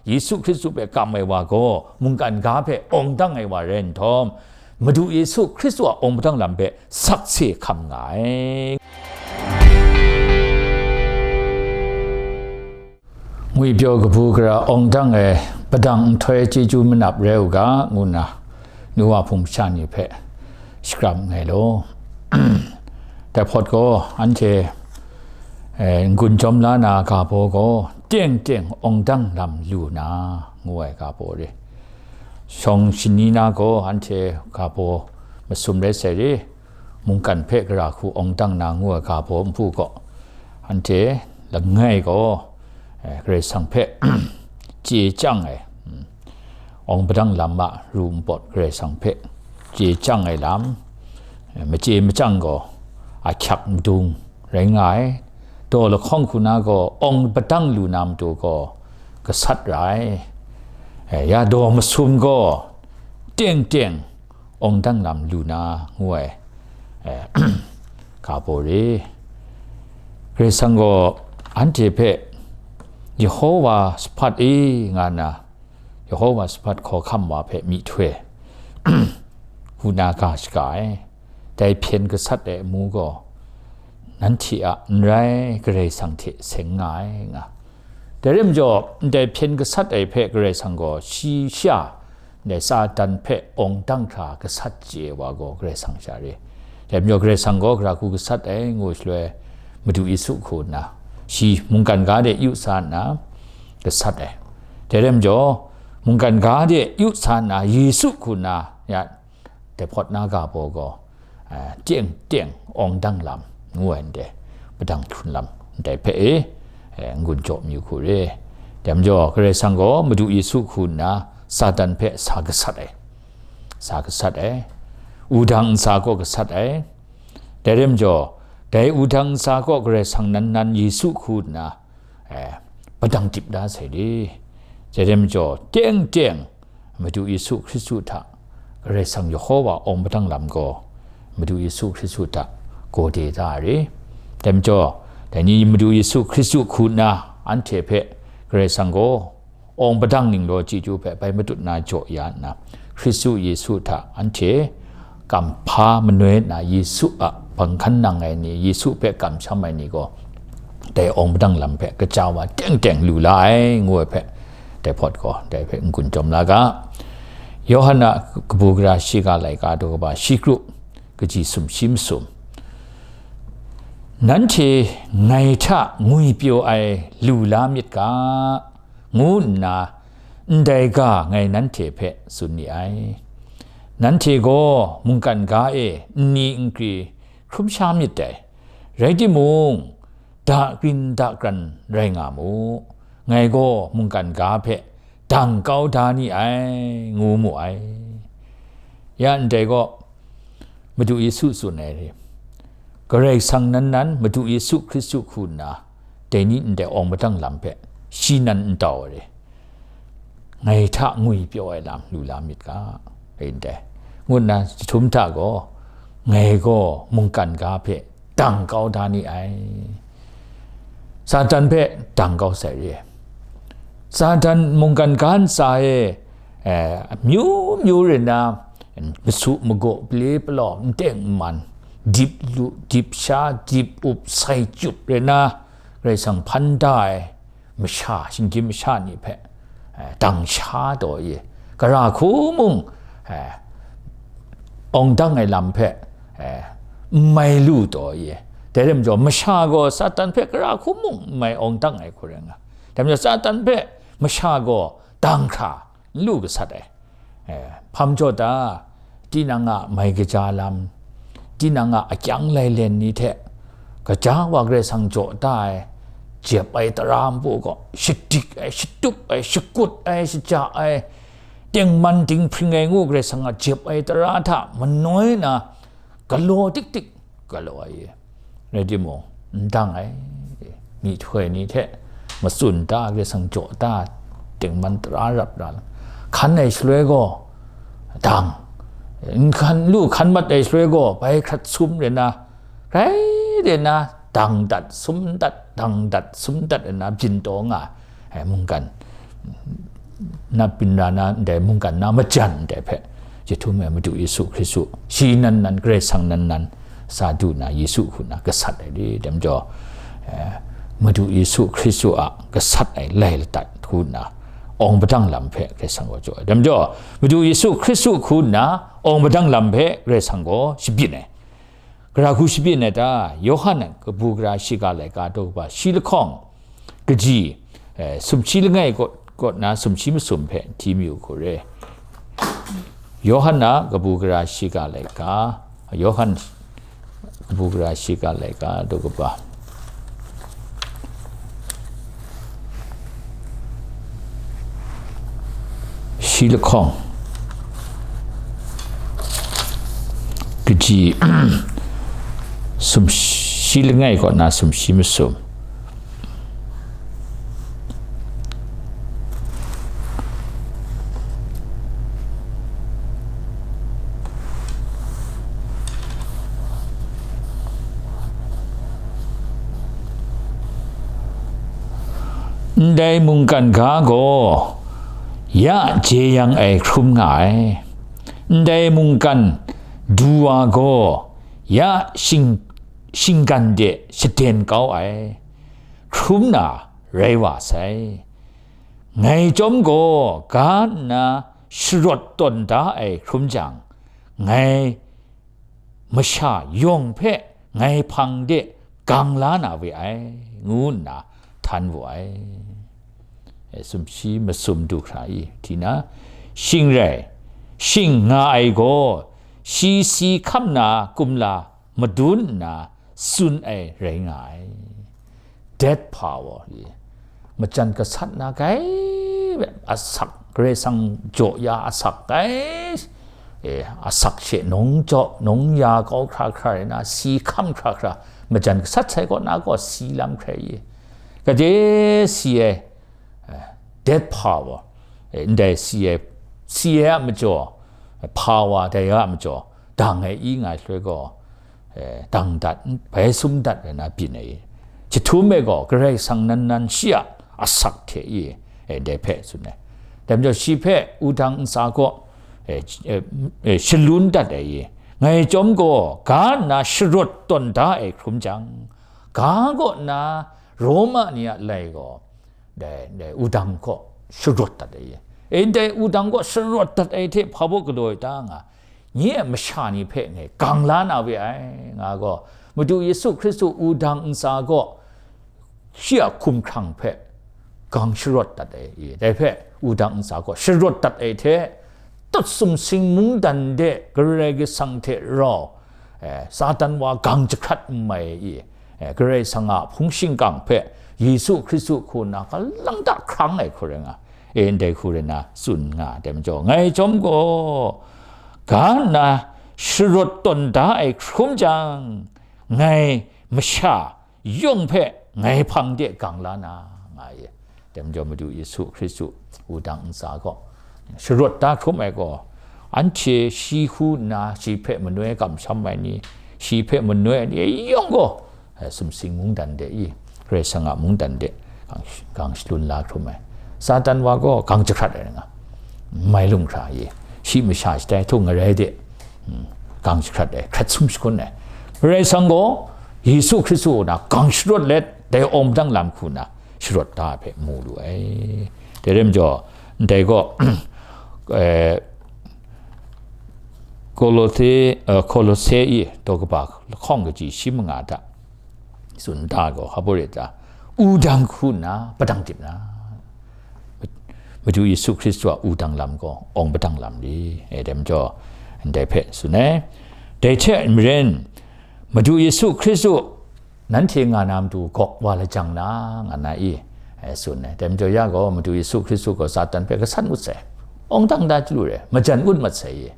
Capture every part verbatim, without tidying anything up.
Yesu Hkristu hpe kam ai wa gaw, mungkan ga hpe awng dang ai wa rai nhtawm, Madu Yesu Hkristu a awng padang lam hpe sakse hkam nga ai. Ngwipyaw kabu gara awng dang ai padang nhtoi chyeju manap rai u ga, ngu nna nu wa hpung masha ni hpe shakram nngai law. Dai hpawt gaw, anhte, eh, n-gun jawm la na ga baw gaw, teng teng awng dang lam lu na, ngu ai ga baw re. Shawng shani na gaw, anhte ga baw masum rai sai re. Mungkan hpe gara hku awng dang na ngu ai ga baw npu gaw, anhte langai gaw, eh, Karai Kasang hpe chye chyang ai, mm, awng padang lam a ru npawt Karai Kasang hpe chye chyang ai lam, eh, machye machyang gaw ahkyak madung rai nga ai. Daw lahkawng hku na gaw awng padang lu na matu gaw gasat ra ai. Eh, ya daw masum gaw teng teng awng dang lam lu na ngu ai, eh, ga baw re. Karai Kasang gaw anhte hpe Yehowa Sahpat e nga nna, Yehowa Sahpat hkawhkam wa hpe myihtoi hku na ga shaga ai. Dai hpyen gasat ai amu gaw nanhte a n rai, Karai Kasang hte seng nga ai, nga. Dai rai majaw, ndai hpyen gasat ai hpe Karai Kasang gaw shi sha, ndai Satan hpe awng dang hkra gasat chye ai wa gaw Karai Kasang sha re. Dai majaw, Karai Kasang gaw gara hku gasat ai ngu shaloi, Madu Yesu hku nna, shi mungkan ga de yu sa nna gasat ai. Dai rai majaw, mungkan ga de yu sa nna Yesu hku nna, ya, dai hpawt na ga baw gaw, eh, teng teng awng dang lam ngu ai ndai, padang hkrun lam ndai hpe e, eh, n-gun jaw mayu hku re. Dai majaw, Karai Kasang gaw Madu Yesu hku nna Satan hpe sa gasat ai, sa gasat ai, wudang ntsa kaw gasat ai. Dai rai majaw, dai wudang ntsa kaw Karai Kasang nan nan Yesu hku nna, eh, padang dip da sai de. Dai rai majaw, teng teng Madu Yesu Hkristu hta, Karai Kasang Yehowa awng padang lam gaw, Madu Yesu Hkristu hta gaw de da ai re. Dai majaw, dai ni Madu Yesu Hkristu hku nna anhte hpe Karai Kasang gaw awng padang ninglaw chyeju hpe bai matut na jaw ya nna, Hkristu Yesu hta anhte kamhpa manoi na Yesu a banghkan nang ai ni, Yesu hpe kamsham ai ni gaw, dai awng padang lam hpe kaja wa teng teng lu la ai, ngu ai hpe, dai hpawt gaw, dai hpe n-gun jawm la ga. Yawhan a kabu gara shiga laika daw kaba shi kru, kaji sumshi masum. Nanhte ngai hta ngwipyaw ai lu la myit ga, ngu nna, ndai ga ngai nanhte hpe tsun ni ai. Nanhte gaw mungkan ga e nni nkri hkrum sha myit dai. Rai timung, dakrin dakran rai nga mu, ngai gaw mungkan ga hpe dang kau da ni ai, ngu mu ai. Ya ndai gaw, Madu Yesu tsun ai re, Karai Kasang nan nan Madu Yesu Hkristu hku nna, dai ni ndai awng padang lam hpe shi nan n tau ai re. Ngai hta ngwipyaw ai lam lu la myit ga, rai ndai, ngu nna jahtum hta gaw, ngai gaw mungkan ga hpe dang kau da ni ai. Satan hpe dang kau sai re. Satan mungkan ga ntsa e, eh, amyu myu rai nna, masu magaw, pale palaw, n teng n man, dip lu, dip sha, dip up, sai chyup rai nna, Karai Kasang hpan da ai masha, shinggyim masha ni hpe, eh, dang sha taw i, gara hku mung, eh, awng dang ai lam hpe, eh, n mai lu taw i. Dai rai majaw, masha gaw Satan hpe gara hku mung n mai awng dang ai hku rai nga. Dai majaw, Satan hpe masha gaw dang hkra n lu gasat ai. Eh, hpa majaw ta, tinang a mai kaja lam, tinang a akyang lailen ni hte, gaja wa Karai Kasang jaw da ai, jep ai tara npu gaw, shadik ai, shatup ai, shakut ai, shaja ai, tengman dinghpring ai ngu Karai Kasang a jep ai tara hta manoi na, galaw dik dik, galaw ai e. Rai timung, n dang ai, myihtoi ni hte matsun ta, Karai Kasang jaw ta, tengman tara rap ra, hkan ai shaloi gaw, dang, n hkan lu hkan mat ai shaloi gaw, bai hkrat sum rai nna, rai rai nna, dang dat, sum dat, dang dat, sum dat rai nna, byin taw nga ai, mungkan na byin ra na ndai mungkan na majan ndai hpe, jahtum e Madu Yesu Hkristu, shi nan nan, Karai Kasang nan nan, sa du na, Yesu hku na gasat ai re, dai majaw, eh, Madu Yesu Hkristu a gasat ai lai ladat hku na, awng padang lam hpe Karai Kasang gaw jaw ai. Dai majaw, Madu Yesu Hkristu hku na awng padang lam hpe Karai Kasang gaw shabyin ai. Gara hku shabyin ai ta? Yawhan a kabu gara shiga laika daw kaba shi lahkawng kaji, eh, sumshi langai kaw, kaw na sumshi masum hpe hti mayu hku re. Yawhan a kabu gara shiga laika, Yawhan kabu gara shiga laika daw kaba shi lahkawng kaji, sumshi langai kaw na sumshi masum. Ndai mungkan ga gaw ya jeyang ai hkrum nga ai. Ndai mungkan du wa gaw ya shing-, shinggan de shaden kau ai hkrum na rai wa sai. Ngai chyawm gaw ga nna sharawt tawn da ai hkrum jang, ngai masha yawng hpe ngai hpang de gang la na we ai, ngu nna htan wu ai. E, sumshi masum du hkra i, Tina, shing rai, shing nga ai gaw, shi si hkam na kumla madun nna tsun ai rai nga ai. That power i, majan gasat na kai, asak, Karai Kasang jaw ya asak kai, e, asak she nung jaw, nung ya kau hkra hkra rai na, si hkam hkra hkra, majan gasat sai kaw na gaw si lam hkrai i. Gade si ai, eh, that power, eh, ndai si ai, si ai a majaw, eh, power dai a majaw, dang ai i nga ai shaloi gaw, eh, dang dat, bai sum dat ai na byin ai i. Jahtum e gaw Karai Kasang nan nan shi a asak hte i, eh, dai hpe tsun ai. Dai majaw shi hpe wudang ntsa gaw, eh, eh, eh, shalun dat ai i. Ngai chyawm gaw ga nna sharawt tawn da ai hkrum jang, ga kaw na Roma ni a lai gaw, dai, dai wudang kaw sharawt dat ai. E, dai wudang kaw sharawt dat ai hte hpa baw galaw ai ta nga, nye a masha ni hpe ngai gang la na we ai, nga gaw, Madu Yesu Hkristu wudang ntsa kaw shi a hkumhkrang hpe gang sharawt dat ai. Dai hpe wudang ntsa kaw sharawt dat ai hte, tut sumsing mungdan de Karai Kasang hte rau, eh, Satan wa gang jahkrat n mai i, eh, Karai Kasang a hpung shingkang hpe Yesu Hkristu hku nna galang da hkrang ai hku rai nga, eh, ndai hku rai na tsun nga ai dai majaw, ngai chyawm gaw, ga nna sharawt tawn da ai hkrum jang, ngai masha yawng hpe ngai hpang de gang la na, nga ai. Dai majaw Madu Yesu Hkristu wudang ntsa gaw sharawt da hkrum ai gaw, anhte shi hku nna shi hpe manoi kamsham ai ni, shi hpe manoi ai ni yawng gaw, eh, sumsing mungdan de i, Karai Kasang a mungdan de gang, gang shalun la hkrum ai. Satan wa gaw gang jahkrat ai nga, mai lung hkra i, shi masha shatai htung arai de, hmm, gang jahkrat ai, hkrat sum shakun ai. Karai Kasang gaw Yesu Hkristu na gang sharawt let, dai awng padang lam hku na sharawt da ai hpe mu lu ai. Dai rai majaw, ndai gaw, eh, Kolose, eh, Kolose i daw kaba lahkawng kaji shi manga hta tsun da gaw, hpa baw rit ta, wudang hku nna padang dip na, Madu Yesu Hkristu a wudang lam gaw awng padang lam ri, eh, dai majaw, ndai hpe tsun ai. Dai hte maren, Madu Yesu Hkristu nanhte nga na matu gawk wa lajang na, nga na i, eh, tsun ai. Dai majaw ya gaw, Madu Yesu Hkristu gaw Satan hpe gasat ngut sai, awng dang da chyalu re, majan ngut mat sai i.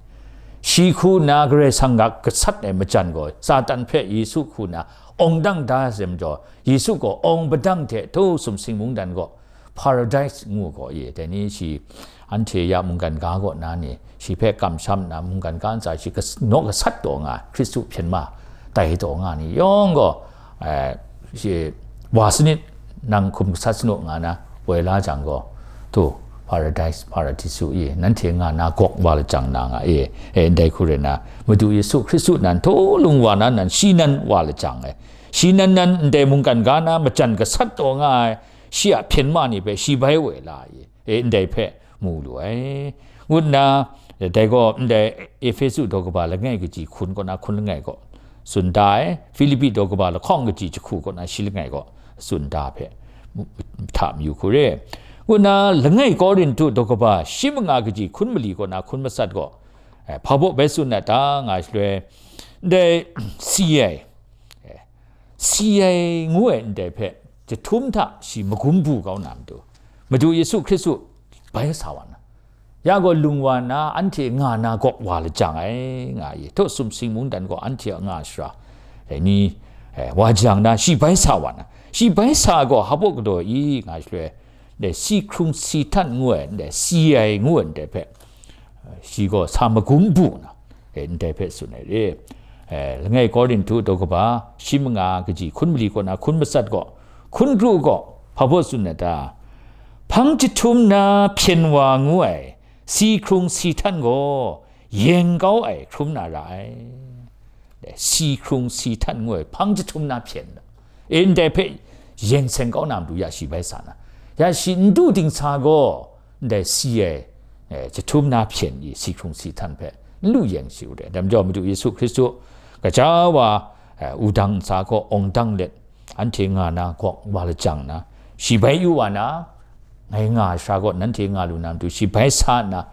Shi hku nna Karai Kasang a gasat ai majan gaw, Satan hpe Yesu hku nna awng dang da sai majaw, Yesu gaw awng padang hte htu sumsing mungdan gaw, Paradise ngu gaw i, dai ni shi, anhte ya mungkan ga kaw na ni, shi hpe kamsham nna, mungkan ga ntsa shi gas-, naw gasat taw nga, Hkristu hpyen ma tai taw nga ni yawng gaw, eh, shi, wa sanit, nang hkum gasat sanu nga na, woi la jang gaw, tu, Paradise, Paradisu e, nanhte nga na gawk wa lajang na nga e, e, ndai hku rai na, Madu Yesu Hkristu nan htaw lung wa na nan, shi nan wa lajang e, shi nan nan ndai mungkan ga na majan gasat taw nga ai, shi a hpyen ma ni hpe shi bai woi la e, e, ndai hpe mu lu ai. Ngu nna, dai gaw ndai Ehpesu daw kaba langai kaji hkun kaw na hkun langai gaw tsun da ai, Filipi daw kaba lahkawng kaji jahku kaw na shi langai gaw tsun da hpe hta mayu hku re. Ngu nna, langai Korinhtu daw kaba shi manga kaji hkun mali kaw na hkun matsat gaw, eh, hpa baw bai tsun na ta nga shaloi, ndai si ai, eh, si ai ngu ai ndai hpe jahtum hta shi magum bu kau na matu, Madu Yesu Hkristu bai sa wa na, ya gaw lung wa na, anhte nga na gawk wa lajang ai, nga i, htaw sumsing mungdan gaw anhte a nga shara, dai ni, eh, wa jang na, shi bai sa wa na, shi bai sa gaw hpa baw kadaw i, nga shaloi, dai si hkrung si htan ngu ai, dai si ai ngu ai ndai hpe, eh, shi gaw sa magum bu na, eh, ndai hpe tsun ai re. Eh, langai Korinhtu daw kaba shi manga kaji hkun mali kaw na hkun matsat gaw, hkun kru gaw, hpa baw tsun na ta? Hpang jahtum na hpyen wa ngu ai si hkrung si htan gaw, yeng kau ai hkrum na ra ai. Si hkrung si htan ngu ai hpang jahtum na hpyen, e, ndai hpe yeng seng kau na matu ya shi bai sa na, ya shi n du dingsa gaw, ndai si ai, eh, jahtum na hpyen i si hkrung si htan hpe n lu yeng shi u re. Dai majaw Madu Yesu Hkristu gaja wa, eh, wudang ntsa gaw awng dang let, anhte nga na gawk wa lajang na, shi bai yu wa na, ngai nga ai sara gaw nanhte nga lu na matu shi bai sa nna,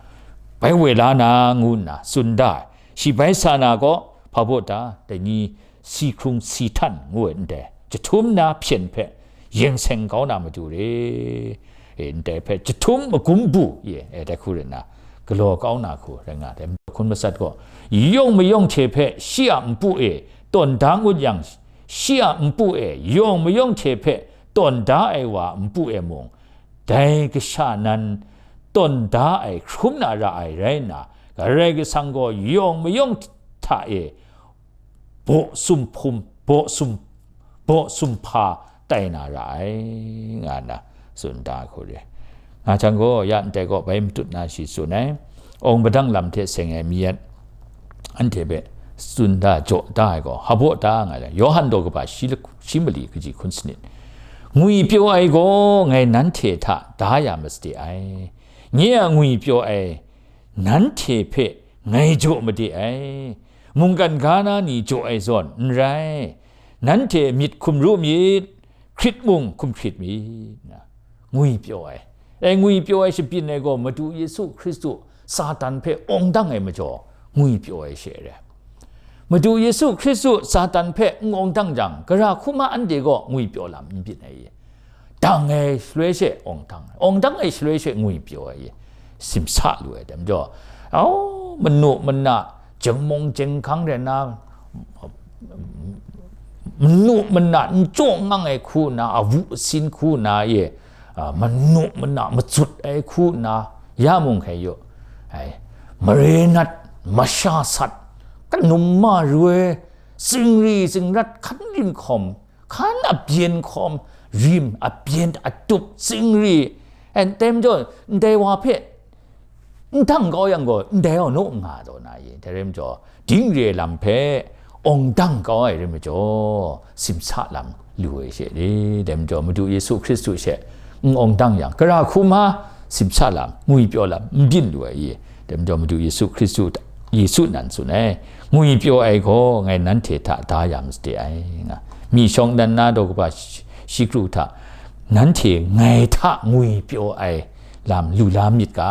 bai woi la na ngu nna tsun da ai. Shi bai sa na gaw, hpa baw ta, dai ni si hkrung si htan ngu ai ndai jahtum na hpyen hpe yeng seng kau na matu re. E, ndai hpe jahtum magum bu ye, e, dai hku rai nna, galaw kau na hku rai nga ai. Hkun matsat gaw, yawng mayawng hte hpe shi a npu e tawn da ngut yang, shi a npu e yawng mayawng hte hpe tawn da ai wa a npu e mung, dai kasha nan tawn da ai hkrum na ra ai rai nna, Karai Kasang gaw yawng mayawng hta e baw sumhpum, baw sum, baw sumhpa tai na ra ai, nga nna tsun da ai hku re. Nga jang gaw, ya ndai gaw bai matut na shi tsun ai, awng padang lam hte seng ai mi yan, anhte hpe tsun da, jaw da ai gaw, hpa baw ta nga ai, Yawhan daw kaba shi lak-, shi mali kaji hkun sanit, ngwipyaw ai gaw ngai nanhte hta da ya masade ai, nye a ngwipyaw ai nanhte hpe ngai jaw made ai, mungkan ga na ni jaw ai zawn n rai, nanhte myit hkum ru myit, hkrit mung hkum hkrit myit, nga, ngwipyaw ai. E, ngwipyaw ai shabyin ai gaw Madu Yesu Hkristu Satan hpe awng dang ai majaw, ngwipyaw ai she re. Madu Yesu Hkristu Satan hpe n awng dang jang, gara hku ma anhte gaw ngwipyaw lam n byin ai. Dang ai shaloi she awng dang ai, awng dang ai shaloi she ngwipyaw ai, simsa lu ai. Dai majaw, au, manu mana, jengmung jenghkang rai nna, manu mana n jaw ngang ai hku nna, awu asin hku nna e, a, manu mana matsut ai hku nna, ya mung hkai yu, ai, mare nat masha sat, kanum ma roi, zingri zingrat hkan rim hkawm, hkan abyen hkawm, rim abyen atup zingri, ai, dai majaw, ndai wa hpe n dang kau yang gaw, ndai wa naw nga taw na ye, dai rai majaw, ding re lam hpe awng dang kau ai rai majaw, simsa lam lu ai she re, dai majaw, Madu Yesu Hkristu she n awng dang yang, gara hku ma simsa lam, ngwipyaw lam n byin lu ai ye, dai majaw, Madu Yesu Hkristu, Yesu nan tsun ai, ngwipyaw ai gaw ngai nanhte hta da ya masade ai, nga, mi shawng nan na daw kaba shi, shi kru hta, nanhte ngai hta ngwipyaw ai lam lu la myit ga,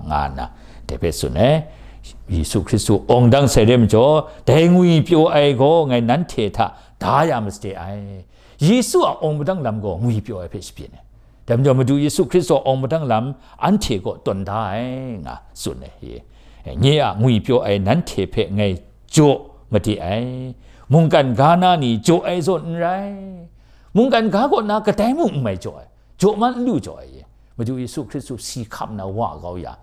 nga nna dai hpe tsun ai. Yesu Hkristu awng dang sai re majaw, dai ngwipyaw ai gaw ngai nanhte hta da ya masade ai. Yesu a awng padang lam gaw ngwipyaw ai hpe shabyin ai. Dai majaw, Madu Yesu Hkristu a awng padang lam anhte gaw tawn da ai, nga tsun ai. Nye a ngwipyaw ai nanhte hpe ngai jaw made ai. Mungkan ga na ni jaw ai zawn n rai. Mungkan ga kaw na kadai mung n mai jaw ai. Jaw man n lu jaw ai ye. Madu Yesu Hkristu si hkam na wa kau ya,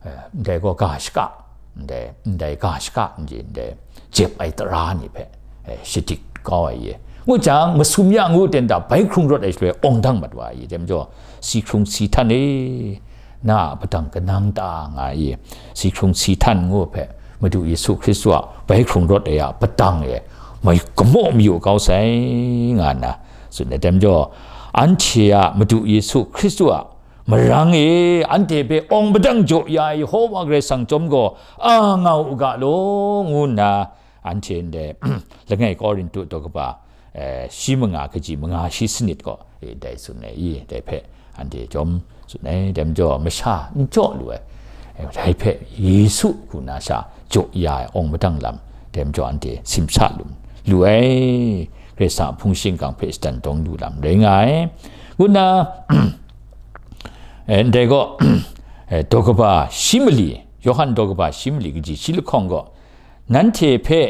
eh, ndai gaw ga shaka, ndai, ndai ga shaka n ji, ndai jep ai tara ni hpe, eh, shadik kau ai ye. Ngu jang, masum ya ngu ten da bai hkrung rawt ai shaloi awng dang mat wa ai ye. Dai majaw, si hkrung si htan e, na a padang kanang ta nga i, si hkrung si htan ngu hpe, Madu Yesu Hkristu a bai hkrung rawt ai a padang e mai kamaw mayu kau sai nga nna tsun ai. Dai majaw, anhte a Madu Yesu Hkristu a marang e anhte hpe awng padang jaw ya ai Yehova Karai Kasang chyawm gaw a nga u ga law, ngu nna anhte ndai langai Korintu daw kaba, eh, shi manga kaji manga shi sanit gaw, eh, dai tsun ai i, dai hpe anhte chyawm tsun ai. Dai majaw masha n jaw lu ai, eh, dai hpe Yesu hku na sha jaw ya ai awng padang lam, dai majaw anhte simsa lu, lu ai, Karai Kasang a hpung shingkang hpe shatan dawng lu lam rai nga ai, ngu nna, eh, ndai gaw, eh, daw kaba shi mali, Yawhan daw kaba shi mali kaji shi lahkawng gaw, nanhte hpe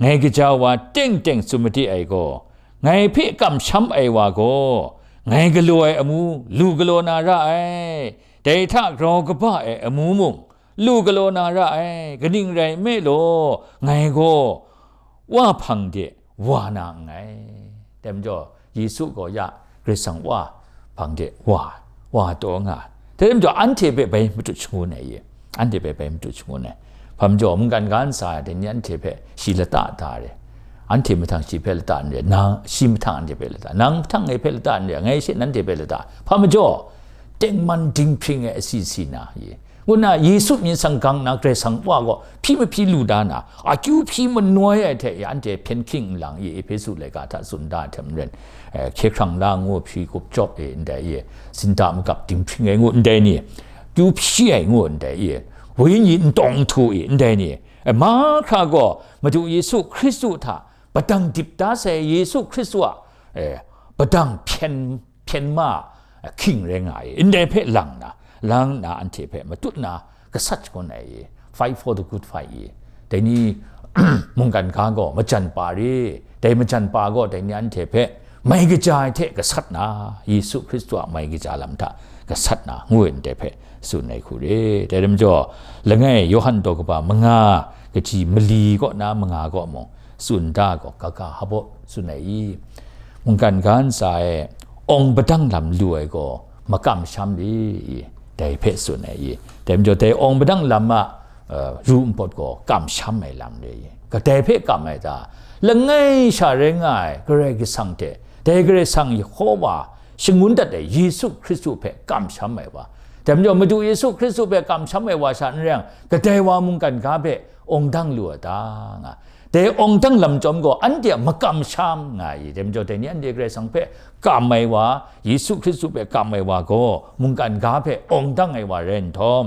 ngai kaja wa teng teng tsun made ai gaw, ngai hpe kamsham ai wa gaw, ngai galaw ai amu lu galaw na ra ai, dai hta grau kaba ai amu mung lu galaw na ra ai, kaning rai nme law, ngai gaw Wa hpang de wa na nngai. Dai majaw, Yesu gaw ya Karai Kasang Wa hpang de wa, wa taw nga ai. Dai majaw, anhte hpe bai matut shangun ai ye, anhte hpe bai matut shangun ai. Hpa majaw, mungkan ga ntsa ai dai ni anhte hpe shi lata da re, anhte mahtang shi hpe lata n re, nang shi mahtang anhte hpe lata, nang mahtang ngai hpe lata n re, ngai she nanhte hpe lata. Hpa majaw, tengman dinghpring ai asi si na ye, ngu nna Yesu myit sang gang na Karai Kasang Wa gaw hpyi mahpyi lu da na, akyu hpyi manoi ai hte anhte hpyen hking nlang i Ehpesu laika hta tsun da ai hte maren, eh, hkye hkrang la ngu hpyi gup jawp e ndai i, sinta magap dinghpring ai ngu ndai ni, kyu hpyi ai ngu ndai i, wenyi ntawng nhtu i ndai ni, eh, mahkra gaw Madu Yesu Hkristu hta padang dip da sai Yesu Hkristu a, eh, padang hpyen hpyen ma hking rai nga ai, ndai hpe lang na, lang nna anhte hpe matut na gasat shangun ai, fight for the good fight i, dai ni mungkan ga gaw majan pa re, dai majan pa gaw dai ni anhte hpe mai kaja ai hte gasat na, Yesu Hkristu a mai kaja lam hta gasat na, ngu ai ndai hpe tsun ai hku re. Dai rai majaw, langai Yawhan daw kaba manga kaji mali kaw na manga kaw mung, tsun da gaw, kaga hpaw tsun ai i, mungkan ga ntsa e awng padang lam lu ai gaw makamsham li i, dai hpe tsun ai i, dai majaw dai awng padang lam a, uh, ru npawt gaw kamsham ai lam re i, kadai hpe kam ai ta? Langai sha rai nga ai Karai Kasang hte, dai Karai Kasang Yehova shangun dat ai Yesu Hkristu hpe kamsham ai wa, dai majaw Madu Yesu Hkristu hpe kamsham ai wa sha n rai yang, kadai wa mungkan ga hpe awng dang lu a ta? Nga. Dai awng dang lam chyawm gaw anhte a makamsham nga ai, dai majaw dai ni anhte Karai Kasang hpe kam ai wa, Yesu Hkristu hpe kam ai wa gaw mungkan ga hpe awng dang ai wa rai nhtawm,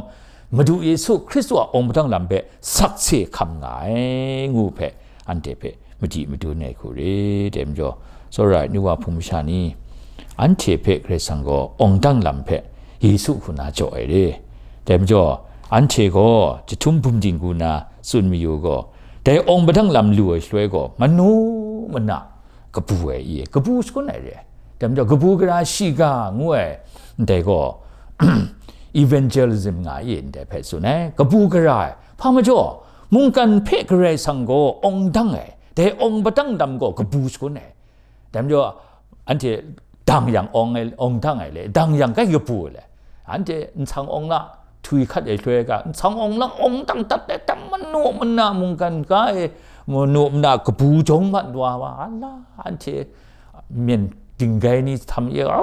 Madu Yesu Hkristu a awng padang lam hpe sakse hkam nga ai, ngu hpe anhte hpe madi madun ai hku re. Dai majaw, tsawra ai nu wa hpung masha ni, anhte hpe Karai Kasang gaw awng dang lam hpe Yesu hku na jaw ai re. Dai majaw, anhte gaw jahtum bum dingu na tsun mayu gaw, dai awng padang lam lu ai shaloi gaw, manu mana kabu ai i, kabu shangun ai re. Dai majaw, kabu gara shiga ngu ai, ndai gaw, evangelism nga i, ndai hpe tsun ai, kabu gara ai. Hpa majaw, mungkan hpe Karai Kasang gaw awng dang ai, dai awng padang lam gaw kabu shangun ai. Dai majaw, anhte dang yang awng ai, awng dang ai le, dang yang kai kabu ai le. Anhte nsang awng la, htwi hkat ai shaloi ga, nsang awng la, awng dang dat ai, dang manu mana mungkan ga e, manu mana kabu jawng mat wa wa, ala, anhte myen dinggai ni htam ye, a,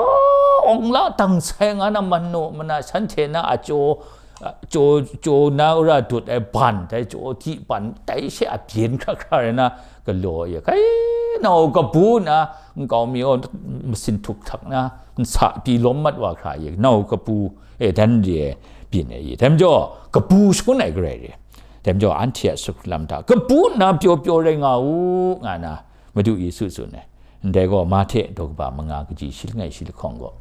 awng la dang sai nga na manu mana, shanhte na a jaw, a, jaw, jaw na ra dut ai ban, dai jaw di ban, dai she a byen hkra hkra rai na, galaw ye, kai nau kabu na, nkau mi gaw masin htuk htak na, nsa pyi lawm mat wa hkra ye, nau kabu e dan re ai byin ai ye. Dai majaw, kabu shangun ai garai re. Dai majaw, anhte a sut lam hta, kabu nna pyaw pyaw rai nga u, nga na, Madu Yesu tsun ai. Ndai gaw, Mahte daw kaba manga kaji shi langai shi lahkawng gaw,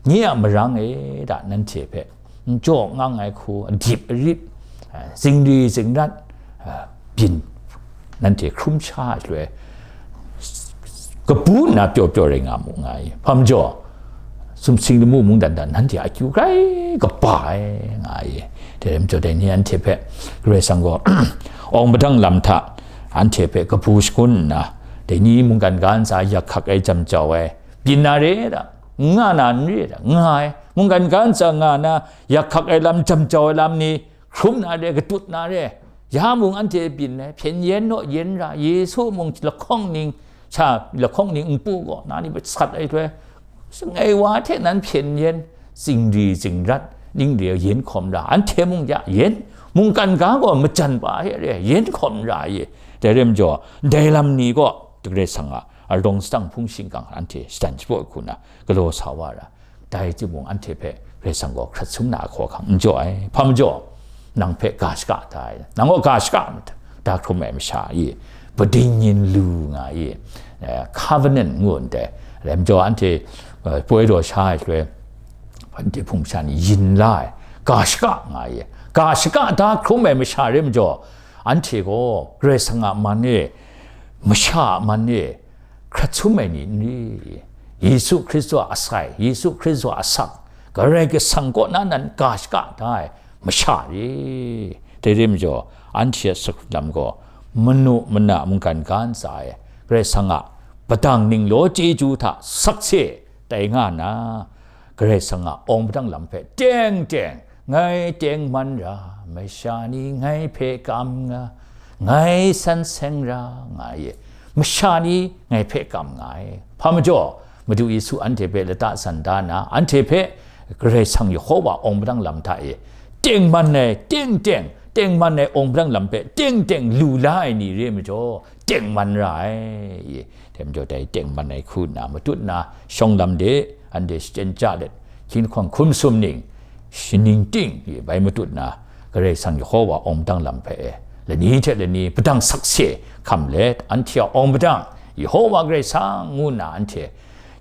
nye a marang e da, nanhte hpe n jaw ngang ai hku, adip arit, a, zingri zingrat, a, byin, nanhte hkrum sha ai shaloi, kabu nna pyaw pyaw rai nga mu, nga ai. Hpa majaw, sumsing lamu mungdan hta nanhte akyu grai kaba ai, nga ai. Dai rai majaw, dai ni anhte hpe Karai Kasang gaw awng padang lam hta anhte hpe kabu shangun nna, dai ni mungkan ga ntsa yak hkak ai, jam jau ai, byin na re da, nga na n re da, nga ai, Mungkan ga ntsa nga na, yak hkak ai lam, jam jau ai lam ni, hkrum na re, katut na re, ya mung anhte byin ai, hpyen yen naw yen ra, Yesu mung lahkawng ning, sha lahkawng ning npu gaw, na ni sat ai htoi, shangai wa hte nan hpyen yen, zingri zingrat, ning re yen hkawm ra, anhte mung ya yen, mungkan ga gaw majan pa hte re, yen hkawm ra ye. Dai rai majaw, dai lam ni gaw, Karai Kasang a, a rawng sadang hpung shingkang anhte shadan shabaw hku na, galaw sa wa ra. Dai timung anhte hpe Karai Kasang gaw hkrat sum na ahkaw ahkang n jaw ai. Hpa majaw, nang hpe ga shaka da ai, nang gaw ga shaka da hkrum ai masha i, pading yin lu nga i, eh, covenant ngu ndai, rai majaw anhte, eh, poi daw sha ai shaloi, anhte hpung sha ni yin la ai, ga shaka nga i, ga shaka da hkrum ai masha rai majaw, anhte gaw Karai Kasang a man e, masha a man e, hkrat sum ai ni n ri? Yesu Hkristu a asai, Yesu Hkristu a asak, Karai Kasang kaw na nan ga shaka da ai masha ri? Dai rai majaw, anhte a sakhut lam gaw, manu mana mungkan ga ntsa e, Karai Kasang a padang ninglaw chyeju hta sakse tai nga na, Karai Kasang a awng padang lam hpe teng teng, ngai tengman ra, masha ni ngai hpe kam nga, ngai san seng ra, nga ye, masha ni ngai hpe kam nga ai. Hpa majaw, Madu Yesu anhte hpe lata san da na, anhte hpe Karai Kasang Yehova awng padang lam hta e tengman ai, teng teng, tengman ai awng padang lam hpe teng teng lu la ai ni re majaw, tengman ra ai. Dai majaw dai tengman ai hku nna matut nna, shawng lam de, anhte shachyen chya let, hkying lahkawng hkum sum ning, shaning ting bai matut nna, Karai Kasang Yehova awng padang lam hpe e, lani hte lani padang sakse hkam let, anhte a awng padang, Yehova Karai Kasang ngu nna anhte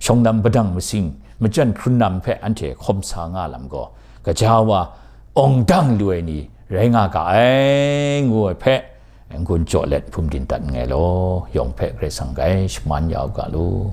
shawng lam padang masing, majan hkrun lam hpe anhte hkawm sa nga lam gaw, gaja wa awng dang lu ai ni rai nga ga ai, ngu ai hpe, n-gun jaw let hpum din dat nngai law, yawng hpe Karai Kasang grai shaman ya u ga law.